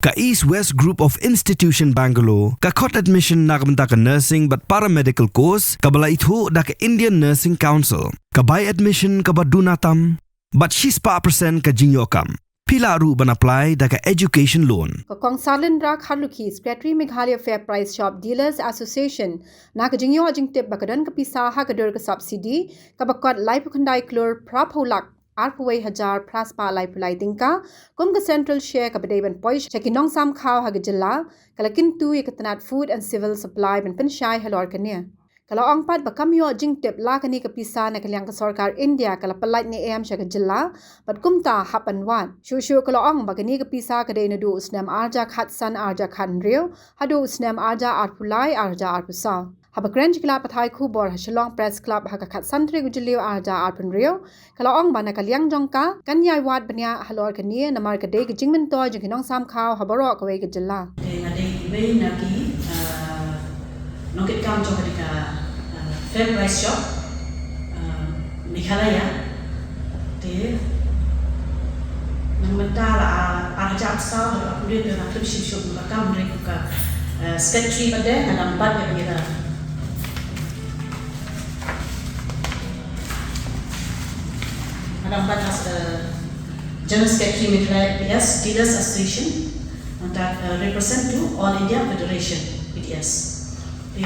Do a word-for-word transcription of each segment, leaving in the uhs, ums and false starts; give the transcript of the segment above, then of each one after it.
Ka East West Group of Institution Bangalore ka khot admission na ka bynta ka nursing bad paramedical course kaba la ithuh da ka Indian Nursing Council. Ka bai admission kaba duna tam bad shispah percent ka jingïoh kam. Phi lah ruh ban apply da ka education loan. Ka Kong Sarlin Rak Harlukhi, Secretary Meghalaya Fair Price Shop Dealers Association, na ka jingïoh jingtip ba ka don ka pisa ha ka dur ka subsidy kaba kot laiphew khyndai klur phraphew lak arphew wei hajar phraspah laiphew lai tyngka kum ka central share kaba dei ban poi sha ki nongsam khaw ha ka jylla, ka la kyntu ïa ka tnat Food and Civil Supply ban pynshai halor kane. Ka la ong pat ba kam ïoh jingtip la kane ka pisa na ka liang ka sorkar India ka la pyllait ne em sha ka jylla, bad kumta hap ban wad. Shuh shuh ka la ong ba kane ka pisa ka dei naduh u snem arhajar khatsan arhajar khathynriew haduh u snem arhajar arphew lai arhajar arphew saw. Haba kren sha ki lad pathai khubor ha Shillong Press Club ha ka khatsan tarik u Jylliew arhajar arphew hynriew, ka la ong ba na ka liang jong ka kan ïai wad bniah halor kane namar ka dei ka jingmyntoi jong ki nongsam khaw ha baroh kawei ka jylla. Te nga dei iwei na ki, ah, nongkitkam jong kane ka, ah, Fair Price Shop, ah, Meghalaya. Te nang mynta la, ah, arhajar arphew saw, arphew hynriew te nga khlem shim shuh ka kam hynrei ka, ah, secretary pat de nga dang bat ïa ka. Nga dang bat as the General Secretary Meghalaya F P S Dealers Association, nangta, uh, represent to All India Federation, P D S. Te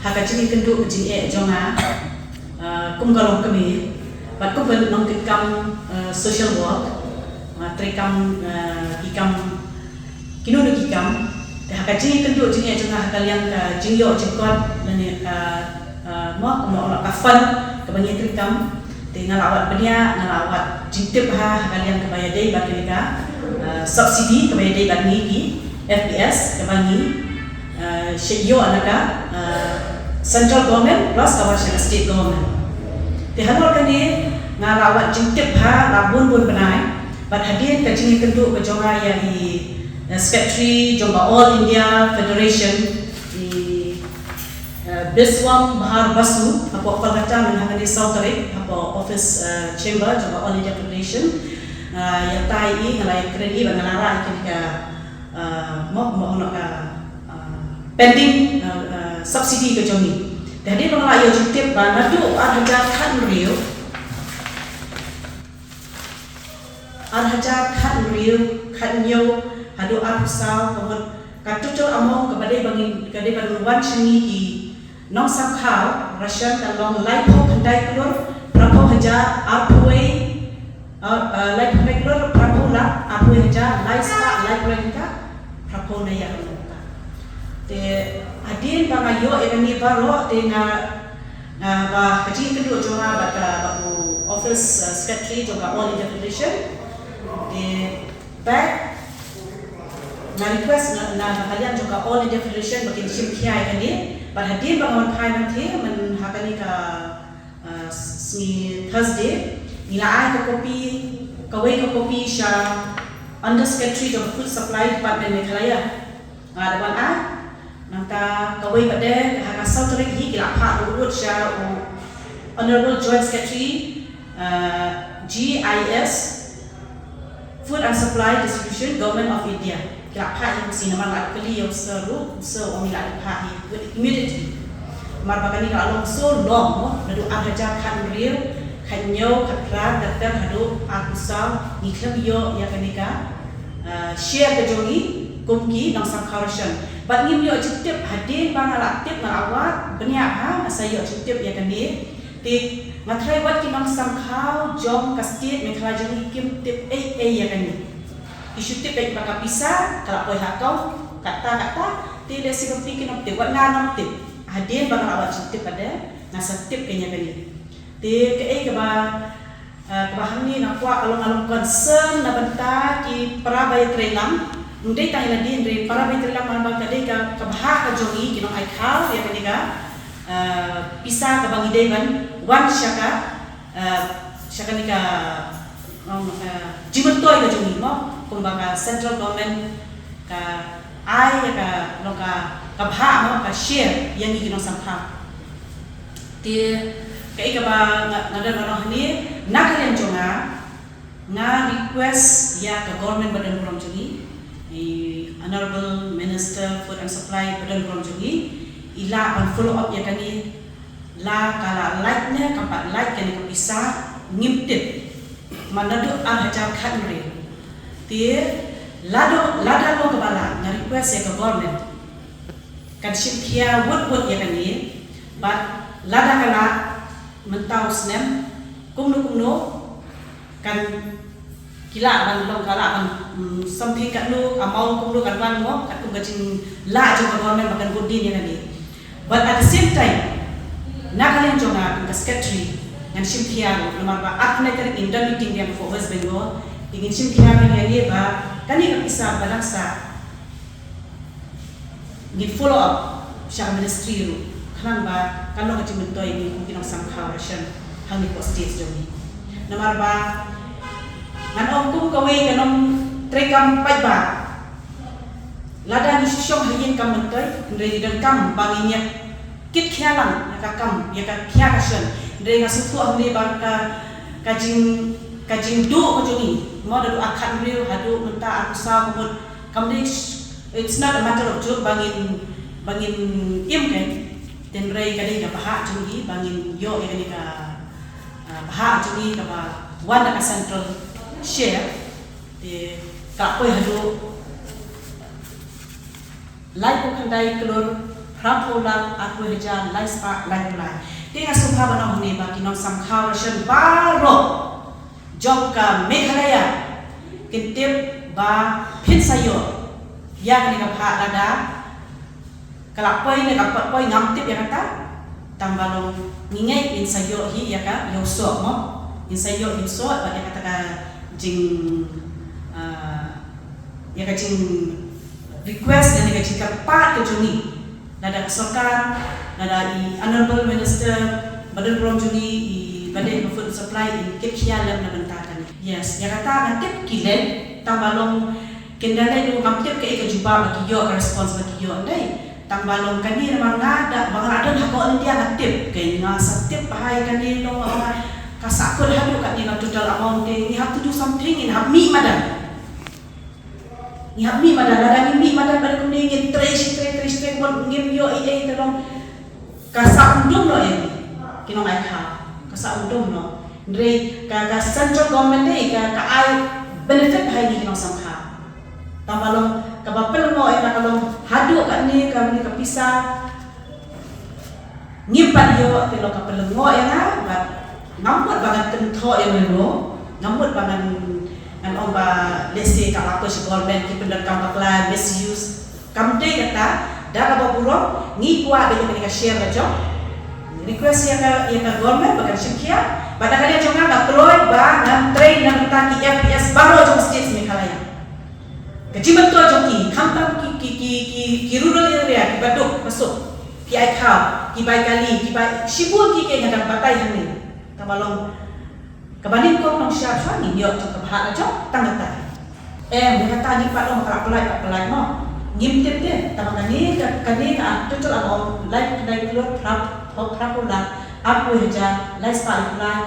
ha ka jingïakynduh ka jingeh jong nga, uh, kum ka longkmie bad kum ka nongkitkam, uh, social work, uh, treikam, uh, ki kam kino kino ki kam. Te ha ka jingïakynduh jingeh jong nga ha ka liang ka jingïoh jingkot lane ka, ah, mo, mo, ka fund kaba ngi treikam. Te nga la wad bniah, nga la wad jingtip ha, ha ka liang kaba ïadei bad kane ka, ah, subsidy kaba ïadei bad ngi ki F P S kaba ngi, ah, shu ïoh na ka, ah, central government plus kaba sha ka state government. Te halor kane nga la wad jingtip ha la bun bun bnai. Bad hadien ka jingïakynduh ka jong nga ïa i, eh, secretary jong ka All India Federation, i, eh, Biswam Bahar Basu, hapoh Kolkata mynta ha kane saw tarik, hapoh office, eh, chamber jong ka All India Federation. Eh, ïa tai i nga la ïakren i bad nga la rah ïa kane ka, eh, mo, mo, mo ka, eh, pending, eh, eh, subsidy ka jong i. Te hadien ba nga la ïoh jingtip ba naduh arhajar khathynriew arhajar khathynriew, khathynñiew, haduh arphew saw, ka mut ka total amount kaba dei ba ngin, ka dei ban wan sha ngi ki nongsam khaw ration ka long laiphew khyndai klur phraphew hajar arphew wei, uh, uh, laiphew khyndai klur phraphew lak arphew wei hajar lai spah laiphew lai tyngka phraphew nai ïa ka long ka. Te hadien ba nga ïoh ïa kane baroh te nga, nga ba ka jingïakynduh jong nga bad ka, bad u office, uh, secretary jong ka All India Federation. Te bad nga request na, na, na ka liang jong ka All India Federation ba kin shim khia ïa kane. Bad hadien ba nga wan phai nangta myn ha kane ka, uh, sngi Thursday, ngi la ai ka copy, kawei ka copy sha Under Secretary jong Food Supply Department Meghalaya. Nga da wan ai, nangta kawei pat de ha ka saw tarik hi ki la phah ruh sha u Honorable Joint Secretary, uh, G I S, Food and Supply Distribution, Government of India. Ki la phah hi u sien namar nga la kylli ïa u sir ruh, u sir u ong i la phah hi immediately. Namar ba kane ka la long so long mo, naduh arhajar khathynriew, khathynñiew, khatphra, khatkhyndai haduh arphew saw, ngi khlem ïoh ïa kane ka, ah, share ka jong ngi kum ki nongsam khaw ration. Bad ngim ïoh jingtip, hadien ba nga la tip, nga la wad bniah bha, nga sa ïoh jingtip ïa kane. Te nga tharai wat ki nongsam khaw jong ka state Meghalaya jong ngi kim tip ei ei ïa kane. Ki shu tip beit ba ka pisa ka la poi ha account, kata kata, te lehse ba phi ki nongtip, wat nga nongtip. Hadien ba nga la wad jingtip pat de, nga sa tip kane ïa kane. Te kaei kaba, eh, kaba hangne nga kwah ka long, ka long concern na bynta ki para ba ïatreilang. Ym dei tang ïa lade hynrei para ba ïatreilang namar ba ka dei ka, ka bhah ka jong ngi ki nongai khaw ïa kane ka, eh, pisa kaba ngi dei ban wan sha ka, eh, sha kane ka, um, eh, jingmyntoi ka jong ngi mo, kumba ka central government ka ai ïa ka, long ka, ka bhah mo, ka share ïa ngi ki nongsam khaw. Te kaei kaba nga, nga don ban ong hangne, na ka liang jong nga, nga request ïa ka government ba don burom jong ngi, i Honorable Minister Food and Supply ba don burom jong ngi, i lah ban follow up ïa kane, la ka la lait ne kam pat lait kane ka pisa, ngim tip. Man naduh ar hajar khathynriew. Te lada, lada long kaba lah, nga request ïa ka government, kan shim khia wut wut ïa kane, bad lada ka lah mynta u snem, kumno kumno kan, ki lah ban long, ka lah ban, mm, something katno, amount kumno kan wan mo, katkum ka jinglah jong ka government ba kan bud dien ïa kane. But at the same time, na ka liang jong nga kum ka secretary, ngan shim khia ruh, namar ba ar khyndai tarik ngin don meeting biang hapoh West Bengal, te ngin shim khia biang ïa kane ba kane ka pisa ba dang sah, ngin follow up sha ka ministry ruh, khnang ba kan long ka jingmyntoi ïa ngi kum ki nongsamkhaw ration hangne hapoh state jong ngi. Namar ba ngan ong kum kawei ka nongtrei kam paidbah, lada ngi shu shong ha ïing kam myntoi, hynrei ngi donkam ba ngin ïa kit khia lang ïa ka kam, ïa ka khia ka shen. Hynrei nga sngewthuh hangne ba ka, ka jing, ka jingduh ka jong ngi, mo, naduh ar khathynriew haduh mynta arphew saw ngut, kam dei, it's not a matter of joke ba ngin, ba ngin im kein. Hynrei ka dei ka bhah jong ngi ba ngin ïoh ïa kane ka, ah, bhah jong ngi kaba wan na ka central share. Te ka poi haduh laiphew khyndai klur phra phew lak arphew hajar lai spah laiphew lai. Te nga sngewbha ban ong hangne ba ki nongsamkhaw ration baroh jong ka Meghalaya kin tip ba phin sa ïoh ïa kane ka bhah lada ka la poi ne kam pat poi ngam tip ïa kata. Tang ba long ngi ngeit ngin sa ïoh hi ïa ka, ïa u soh mo. Ngin sa ïoh hi u soh bad ïa kata ka jing, ah, ïa ka jing request ne ka jingkyrpad ka jong ngi. Lada ka sorkar, lada i Honorable Minister ba don burom jong ngi, i ba dei ba Food Supply, in kit khia lem na bynta kane. Yes, ïa kata nga tip ki leh, tang ba long kin da leh ruh ngam tip kaei ka jubab ba ki ïoh, ka response ba ki ïoh, dei. Tang ba long kane namar nga da, ba nga la don ha ka All India nga tip, kaei nga sa tip ba hai kane long, ka sahkut haduh katne ka total amount te, we have to do something, ngin hap mih madan. Ngi hap mih madan, lada ngim mih madan ban kumne ngin trei shi trei, trei shi trei, mon ngim ïoh ei ei te long. Ka sah um dum noh ïa ngi ki nongai khaw. Ka sah um dum noh. Hynrei ka, ka central government te ka, ka ai benefit ha ngi ki nongsam khaw. Tang ba long kaba pynlyngngoh ïa nga ka long haduh katne ka, kane ka pisa ngim pat ïoh, te long ka pynlyngngoh ïa nga, bad ngam mut ba ngan kynthoh ïa mano, ngam mut ba ngan, ngan ong ba lehse ka la poi sha government, ki pyndonkam bakla, misuse. Kam dei kata, da kaba burom ngi kwah ba ïa kane ka share ka jong. Request ïa ka, ïa ka government ba kan shim khia, bad da ka liang jong nga nga kloi ba ngan trei na bynta ki F P S baroh jong state Meghalaya. Ka jingmyntoi jong ki, khamtam ki, ki, ki, ki, ki rural area, kiba duk ba suk, ki ai khaw, ki bai kali, ki bai shibun ki, ki nga dang batai hangne. Kaba long kaba nyngkong nongshad shuwa ngin ïoh jong ka bhah la jong tang kata. Em, ïa kata ngi pat long ka la pynlait, la pynlait mo. Ngim tip te, tang kane ka, kane ka total amount lai pynlait klur phra, phra, phra phew lak arphew hajar lai spah lai pynlait,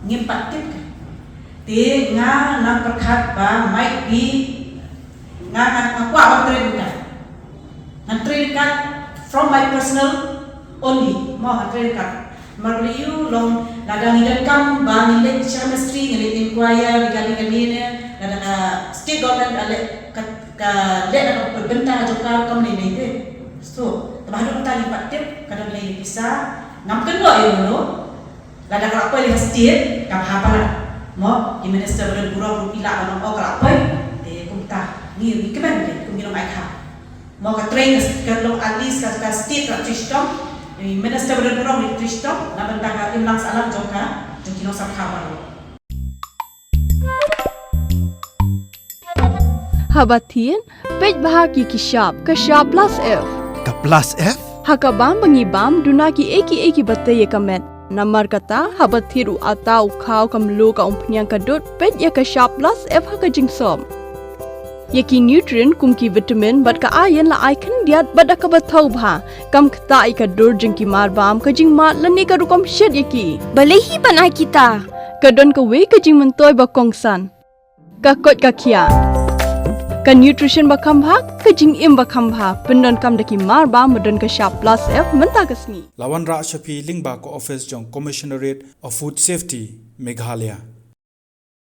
ngim pat tip ka. Te nga nang pyrkhat ba might be nga, nga, nga kwah ban trei ryngkat. Ngan trei ryngkat from my personal only. Mo, ngan trei ryngkat. Namar balei ïoh long lada ngi donkam ba ngin leit sha ministry, ngin leit inquire regarding kane ne, lada ka state government ka leh, ka, ka leh da ka bynta jong ka kam ne ne te. So, te ba haduh mynta ngim pat tip ka don lei pisa, ngam kynnoh ïa u. Lada ka la poi lei ha state, ka bha palat. Mo, i minister ba don burom ruh i lah ban ong, oh, ka la poi. Te kumta, ngi, ngi kmen te, kum ngi long ai kha. Mo, ka trei ka, ka long at least ka, ka state ka la trei shitom. I minister ba don burom ruh i trei shitom. Na bynta ka imlang sahlang jong ka, jong ki nongsam khaw baroh. Haba thied, peit bha ki, ki shap, ka shap plus F. Ka plus F? Ha ka bam ba ngi bam, duna kiei kiei kiba tei ïa ka met. Namar kata, haba thied u atta, u khaw, ka mluh, ka umphniang, ka dud, peit ïa ka shap plus F ha ka jingsop. Ïa ki nutrient kum ki vitamin bad ka iron la ai khyndiat bad da kaba thaw bha. Kam ktah ïa ka dur jong ki marbam, ka jingmad lane ka rukom shet ïa ki. Balei hi ban ai kita? Ka don kawei ka jingmyntoi ba kongsan. Ka koit ka khiah. Ka nutrition ba kham bha, ka jingim ba kham bha, pyndonkam da ki mar ba, ba don ka shap plus F mynta ka sngi. La wanrah sha phi lyngba ka office jong Commissionerate of Food Safety, Meghalaya.